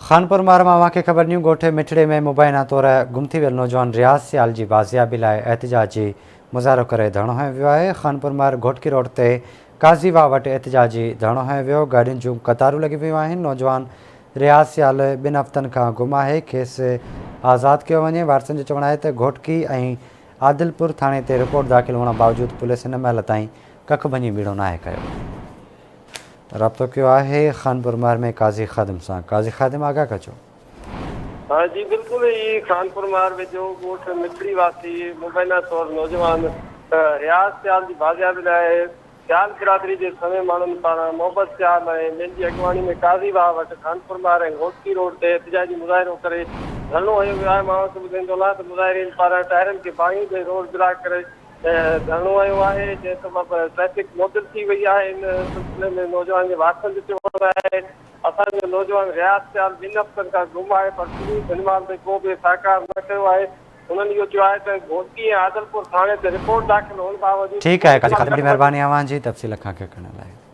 خانپور مار مان اوهان کي خبر ڏيون ڳوٺ مٺڙي ۾ مبينا طور گم ٿي ويل نوجوان رياض سيال جي بازيابي لاء احتجاجي مظاهرو ڪري ڌرڻو هنيو ويو آهي خانپور مار گهوٽڪي روڊ تي قاضي واهه وٽ احتجاجي ڌرڻو هنيو ويو گاڏين جون قطارون لڳي ويون آهن نوجوان رياض سيال ٻن هفتن کان گم آهي کيس آزاد ڪيو وڃي وارثن جو چوڻ آهي ته گهوٽڪي ۽ عادلپور ٿاڻي تي رپورٽ داخل هئڻ باوجود پوليس هن مهل تائين ڪک ڀڃي ٻيڙو ناهي ڪيو. رابطو ڪيو آهي خانپور مهر ۾ قاضي خادم سان قاضي خادم آگاهه ڪجو. ها جي بلڪل هي خانپور مهر ويجهو ڳوٺ مٺڙي واسي مبينا طور نوجوان رياض سيال جي بازيابي لاء سيال برادري جي سوين ماڻهن پاران محبت سيال ۽ ٻين جي اڳواڻي ۾ قاضي واهه وٽ خانپور مهر ۽ گهوٽڪي روڊ تي احتجاجي مظاهرو ڪري ڌرڻو هنيو ويو آهي مان اوهان کي ٻڌائيندو هلان ته مظاهرين پاران ٽائرن کي باهيون ڏئي روڊ بلاڪ ڪري ڌرڻو هنيو آهي جنهن سبب ٽريفڪ معطل ٿي وئي آهي ان سلسلي ۾ نوجوان جي وارثن جو چوڻ آهي اسان جو نوجوان رياض سيال ٻن هفتن کان گم آهي پر پوليس هن مهل تائين ڪو به سهڪار نه ڪيو آهي هنن اهو چيو آهي ته گهوٽڪي ۽ عادلپور ٿاڻي تي رپورٽ داخل هئڻ باوجود ٺيڪ آهي پوليس قاضي خادم وڏي مهرباني اوهان جي تفصيل کان کي ڪرڻ لاء.